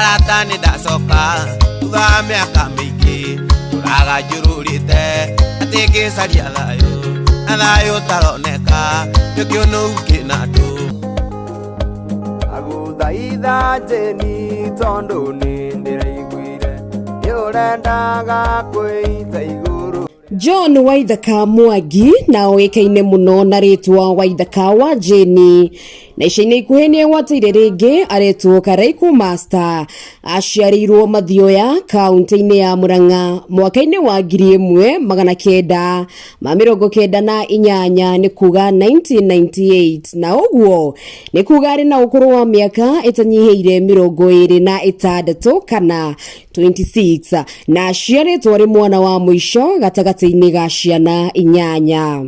Arata nĩ ndacoka thutha wa mĩaka mĩingĩ tũraga njũrũrĩte atĩ ngĩcaria thayũ na thayũ ũtaroneka nĩkĩo nũu kĩna andũ. Agũthaitha Jane tondũ nĩ ndĩraiguire nĩ ũrendaga kwĩita igũrũ. John Waithaka Mwangi na oĩkaine mũno na rĩtwa Waithaka wa Jane na ica-inĩ ikuhĩ nĩ egwatĩire rĩngĩ aretwo Karaikũ Master. Aciarĩirwo Mathioya kaũntĩ-inĩ ya Murang'a mwaka-inĩ wa 1998, nĩ kuga 1998, na ũguo nĩ kuga arĩ na ũkũrũ wa mĩaka ĩtanyihĩire 26 kana 26, na aciarĩtwo arĩ mwana wa mũico gatagatĩ-inĩ ga ciana inyanya.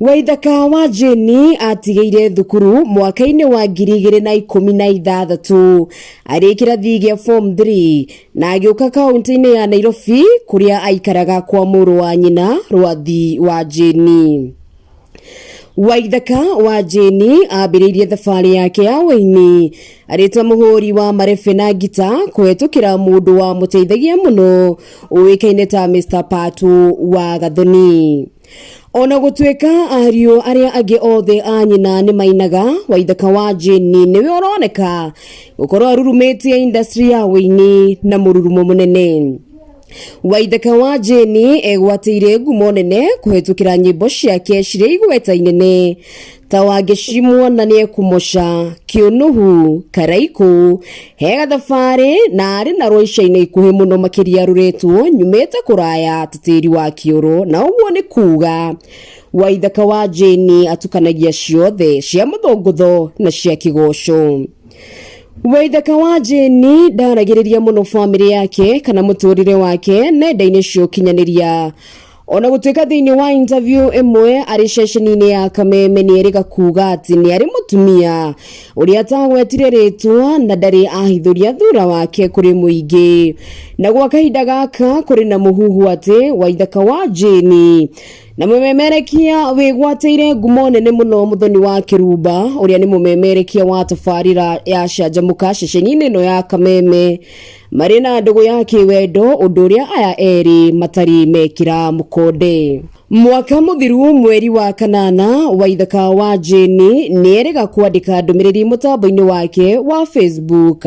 Waithaka wa Jane atigĩire thukuru mwaka-inĩ wa 2016 arĩ kĩrathi gĩa form 3 na agĩũka kaũntĩ-inĩ ya Nairobi kũrĩa aikaraga kwa mũrũ wa nyina Rwathi wa Jane. Waithaka wa Jane ambĩrĩirie thabarĩ yake ya ũini arĩ ta mũhũri wa marebe na ngita kũhetũkĩra mũndũ wamũteithagia mũno ũĩkaine ta Mr Patu wa Gathoni. Ona gũtuĩka ariũ arĩa angĩ othe a nyina nĩ mainaga, Waithaka wa Jane nĩwe ũroneka gũkorwo arurumĩtie industry ya ũini na mũrurumo mũnene. Waithaka wa Jane egwatĩire ngumo nene kũhetũkĩra nyĩmbo ciake cirĩ igweta inene ta Wangĩcimwo na Nĩekũmoca, Kĩũnũhu, Karaikũ, He Gathabarĩ na arĩ na rwa ica-inĩ ikuhĩ mũno makĩria rũretwo Nyumĩte Kũraya ta Tĩri wa Kĩoro, na ũguo nĩ kuga Waithaka wa Jane atukanagia ciothe cia mũthũngũtho na cia kĩgoco. Waithaka wa Jane ndaragĩrĩria mũno bamĩrĩ yake kana mũtũrĩre wake nenda-inĩ cia ũkinyanĩria. Ona gũtuĩka thĩinĩ wa interview ĩmwe arĩ ceceni-inĩ ya Kameme nĩ erĩga kuga atĩ nĩ arĩ mũtumia ũrĩa atagwetire rĩtwa na ndarĩ ahithũria thura wake kũrĩ mũingĩ. Na gwa kahinda gaka kũrĩ na mũhuhu atĩ Waithaka wa Jane na mũmemerekia wĩgwatĩire ngumo nene mũno Mũthoni wa Kĩrumba ũrĩa nĩ mũmemerekia wa tabarĩra ya Canjamũka ceceni-inĩ ĩno ya Kameme marĩ na ndũgũ ya kĩwendo, ũndũ ũrĩa aya erĩ matarĩ mekĩra mũkonde. Mwaka mũthiru mweri wa kanana Waithaka wa Jane nĩ erĩga kwandĩka ndũmĩrĩri mũtambo-inĩ wake wa Facebook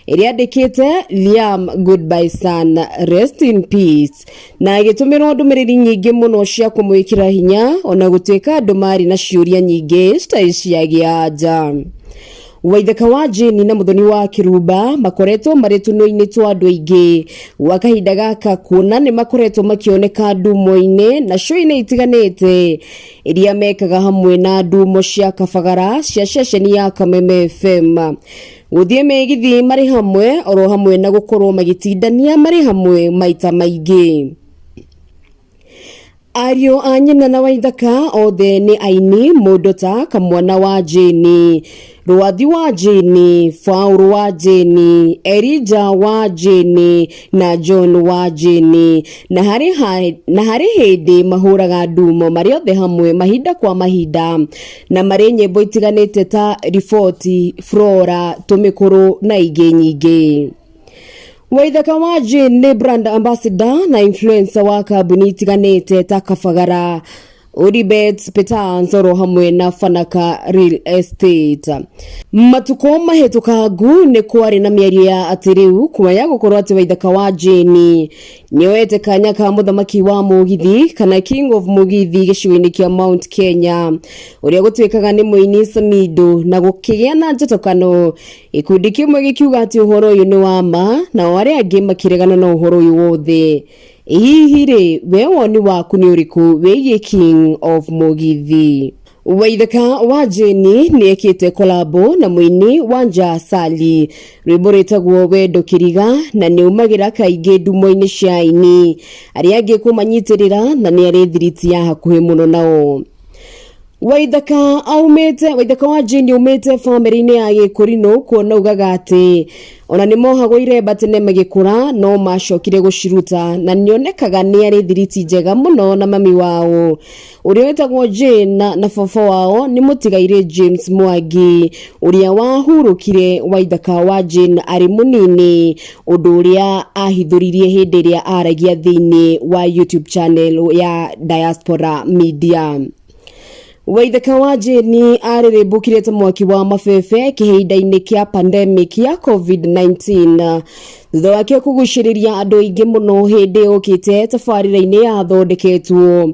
ĩrĩa andĩkĩte Liam goodbye son rest in peace, na agĩtũmĩrwo ndũmĩrĩri nyingĩ mũno cia kũmwĩkĩra hinya ona gũtuĩka andũ marĩ na ciũria nyingĩ citarĩ ciagĩa anja. Waithaka wa Jane na Mũthoni wa Kĩrumba makoretwo marĩ tũnua-inĩ twa andũ aingĩ gwa kahinda gaka kuona nĩ makoretwo makĩoneka ndumo-inĩ na show-inĩ itiganĩte iria mekaga hamwe na ndumo cia kabagara cia ceceni ya Kameme FM, gũthiĩ mĩgithi marĩ hamwe oro hamwe na gũkorwo magĩtindania marĩ hamwe maita maingĩ. Ariũ a nyina na Waithaka othe nĩ aini, mũndũ ta Kamwana wa Jane, Rwathi wa Jane, Faũrũ wa Jane, Elija wa Jane na John wa Jane, na harĩ hĩndĩ mahũraga ndumo marĩ othe hamwe mahinda kwa mahinda na marĩ nyĩmbo itiganĩte ta Riboti, Flora, Tũmĩkũrũ na ingĩ nyingĩ. Waithaka wa Jane nĩ brand ambassador na influencer wa kambuni itiganĩte ta Kabagara, Odibet, Petans oro hamwe na Fanaka Real Estate. Matukũ mahĩtũkangu nĩ kwarĩ na mĩario ya atĩ rĩu kwaya gũkorwo atĩ Waithaka wa Jane nĩoete kanya ka mũthamaki wa mũgithi kana King of Mũgithi gĩcigo-inĩ kĩa Mount Kenya ũrĩa gũtuĩkaga nĩ mũini Samido, na gũkĩgĩa na njatũkano, gĩkundi kĩmwe gĩkiuga atĩ ũhoro ũyũ nĩ wa ma nao arĩa angĩ makĩregana na ũhoro ũyũ wothe. Hihi rĩ, we woni waku nĩ ũrĩkũ wĩgiĩ King of Mũgithi? Waithaka wa Jane nĩ ekĩte kolabo na mũini Wanja Sali rwĩmbo rwĩtagwo Wendo Kĩriga, na nĩ umagĩra kaingĩ ndumo-inĩ cia aini arĩa angĩ kũmanyitĩrĩra, na nĩ arĩ thiriti ya hakuhĩ mũno nao. Waithaka aumĩte Waithaka wa Jane aumĩte bamĩrĩ-inĩ ya Gĩkũrinũ kuona ugaga atĩ ona nĩ mohagwo iremba tene magĩkũra no macokire gũciruta na nĩonekaga nĩ arĩ thiriti njega mũno na mami wao ũrĩa wĩtagwo Jane na baba wao nĩ mũtigairĩ James Mwangi ũrĩa wahurũkire Waithaka wa Jane arĩ mũnini ũndũ ũrĩa ahithũririe hĩndĩ ĩrĩa aragia thĩinĩ wa YouTube channel ya Diaspora Media. Waithaka wa Jane arĩrĩmbũkire ta mwaki wa mabebe kĩhinda-inĩ kĩa pandemic ya COVID-19 thutha wake kũgucĩrĩria andũ aingĩ mũno hĩndĩ yũkĩte tabarĩra-inĩ yathondeketwo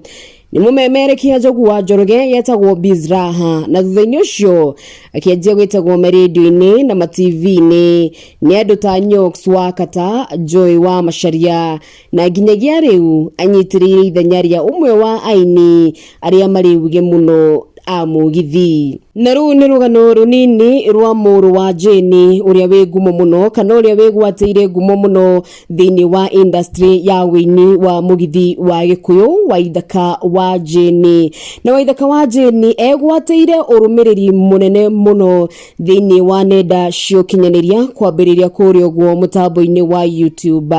nĩ mũmemerekia Njogu wa Njoroge yetagwo Bizraha na thutha-inĩ ũcio akĩanjia gwĩtagwo marendio-inĩ na ma-TV-inĩ nĩ andũ ta Nyox wa Kata, Joy wa Macharia na nginyagia rĩu anyitĩrĩire ithenya rĩa ũmwe wa aini arĩa marĩ uge mũno a mũgithi. Na rũu nĩ rũgano rũnini rwa mũrũ wa Jane ũrĩa wĩ ngumo mũno kana ũrĩa wĩgwatĩire ngumo mũno thĩinĩ wa industry ya wĩini wa mũgithi wa Gĩkũyũ Waithaka wa Jane. Na Waithaka wa Jane egwatĩire ũrũmĩrĩri mũnene mũno thĩinĩ wa nenda cia ũkinyanĩria kwambĩrĩria kũrĩa ũguo mũtambo-inĩ wa YouTube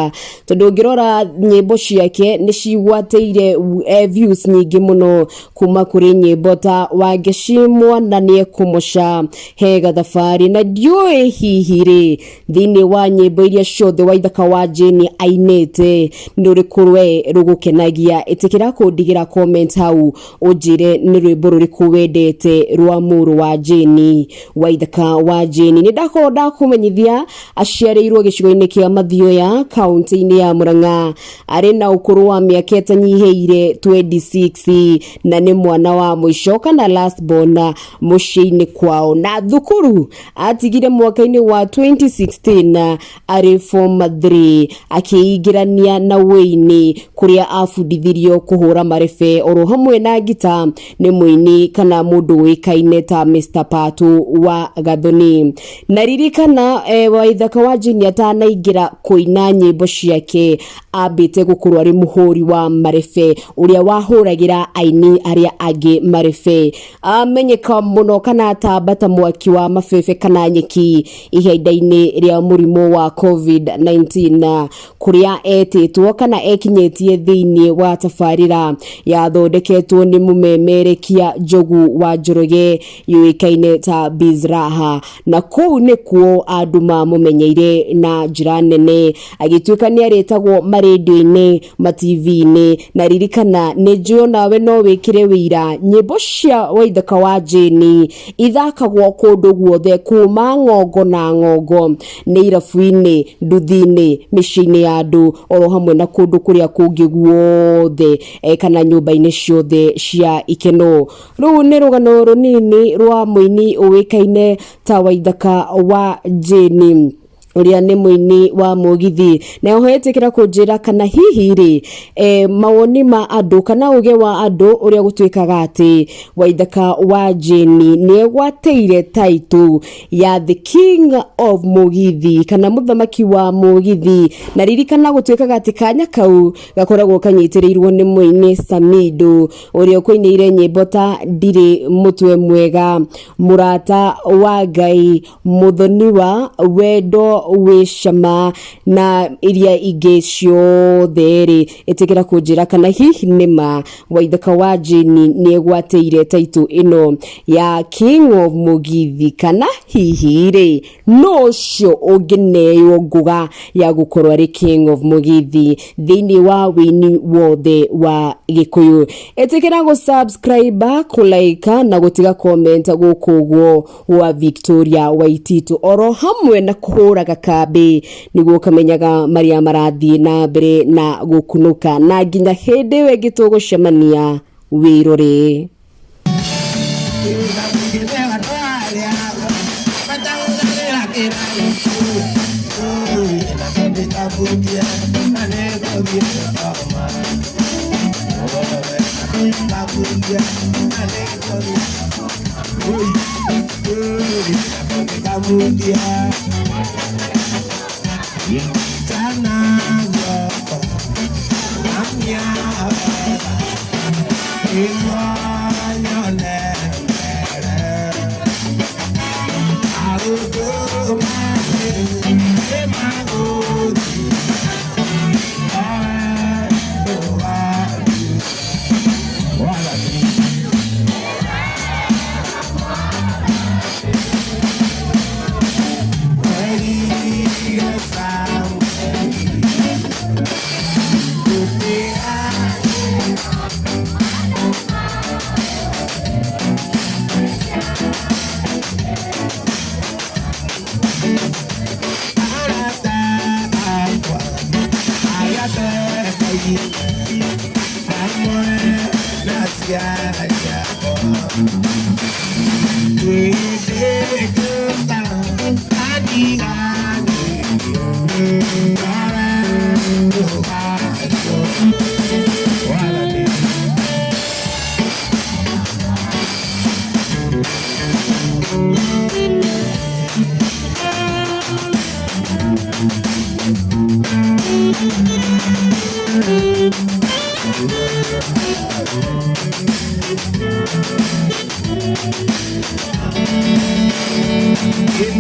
tondũ ũngĩrora nyĩmbo ciake nĩ cigwatĩire views nyingĩ mũno kuma kũrĩ nyĩmbo ta Wangeci mwana nĩekũmoca he gathabarĩ na ndiũĩ hihi rĩ thĩinĩ wa nyĩmbo iria ciothe Waithaka wa Jane ainĩte nĩ ũrĩkũ rwe rũgũkenagia. Ĩtĩkĩra kũndigĩra comment hau ũnjĩre nĩ rwĩmbo rũrĩkũ wendete rwa mũrũ wa Jane Waithaka wa Jane. Nĩ ndakorwo ndakũmenyithia aciarĩirwo gĩcigo-inĩ kĩa Mathioya kaunti-inĩ ya Murang'a arĩ na ũkũrũ wa mĩaka ĩtanyihĩire 26 na nĩ mwana wa mũico kana last born mũciĩ-inĩ kwao na thukuru atigire mwaka-inĩ wa 2016 arĩ form 3 akĩingĩrania na wĩini kũrĩa abundithirio kũhũra marebe oro hamwe na ngita nĩ mũini kana mũndũ ũĩkaine ta Mr Patu wa Gathoni. Na ririkana Waithaka wa Jane atanaingĩra kũina nyĩmbo ciake ambĩte gũkorwo arĩ mũhũri wa marebe ũrĩa wahũragĩra aini arĩa angĩ marebe. Amenyeka mũno kana atamba ta mwaki wa mabebe kana nyeki ihinda-inĩ rĩa mũrimũ wa COVID-19 kũrĩa etĩtwo kana ekinyĩtie thĩinĩ wa tabarĩra yathondeketwo nĩ mũmemerekia Njogu wa Njoroge yũĩkaine ta Bizraha na kũu nĩkuo andũ mamũmenyeire na njĩra nene agĩtuĩka nĩ arĩtagwo marendio-inĩ ma TV-inĩ na ririkana nĩ njũĩ onawe no wĩkĩre wĩira nyĩmbo cia Waithaka wa Jane ithakagwo kũndũ guothe kuma ng'ongo na ng'ongo nĩ irabu-inĩ nduthi-inĩ mĩciĩ-inĩ ya andũ oro hamwe na kũndũ kũrĩa kũngĩ guothe kana nyũmba-inĩ ciothe cia ikeno. Rũu nĩ rũgano rũnini rwa mũini ũĩkaine ta Waithaka wa Jane ũrĩa nĩ mũini wa mũgithi na oho ĩtĩkĩra kũnjĩra kana hihi rĩ mawoni ma andũ kana uge wa andũ ũrĩa gũtuĩkaga atĩ Waithaka wa Jane nĩ egwatĩire title ya the king of mũgithi kana mũthamaki wa mũgithi na ririkana gũtuĩkaga atĩ kanya kau gakoragwo kanyitĩrĩirwo nĩ mũini Samido ũrĩa ũkũinĩire nyĩmbo ta ndirĩ mũtwe mwega mũrata wa Ngai mũthoniwa wendo wĩ cama na iria ingĩ ciothe rĩ ĩtĩkĩra kũnjĩra kana hihi nĩ ma Waithaka wa Jane nĩ egwatĩire title ĩno ya king of mũgithi kana hihi rĩ no ũcio ũngĩneywo ngũga ya gũkorwo arĩ king of mũgithi thĩinĩ wa wĩini wothe wa Gĩkũyũ. Ĩtĩkĩra gũ subscribe kũ like na gũtiga comment gũkũ ũguo wa Victoria Waititu oro hamwe na kũhũraga kambĩ nĩguo ũkamenyaga marĩa marathiĩ na mbere na gũkunũka na nginya hĩndĩ ĩyo ĩngĩ tũgũcemania wĩrore. Ciana ciakwa twĩtĩkĩta atiganĩrio Wathani.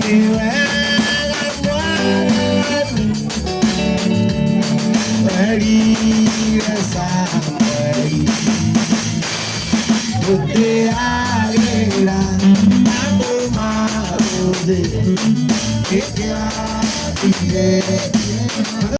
Nĩ wega Mwathani werire Samueli gũtĩagĩra andũ magũthĩ nĩkĩo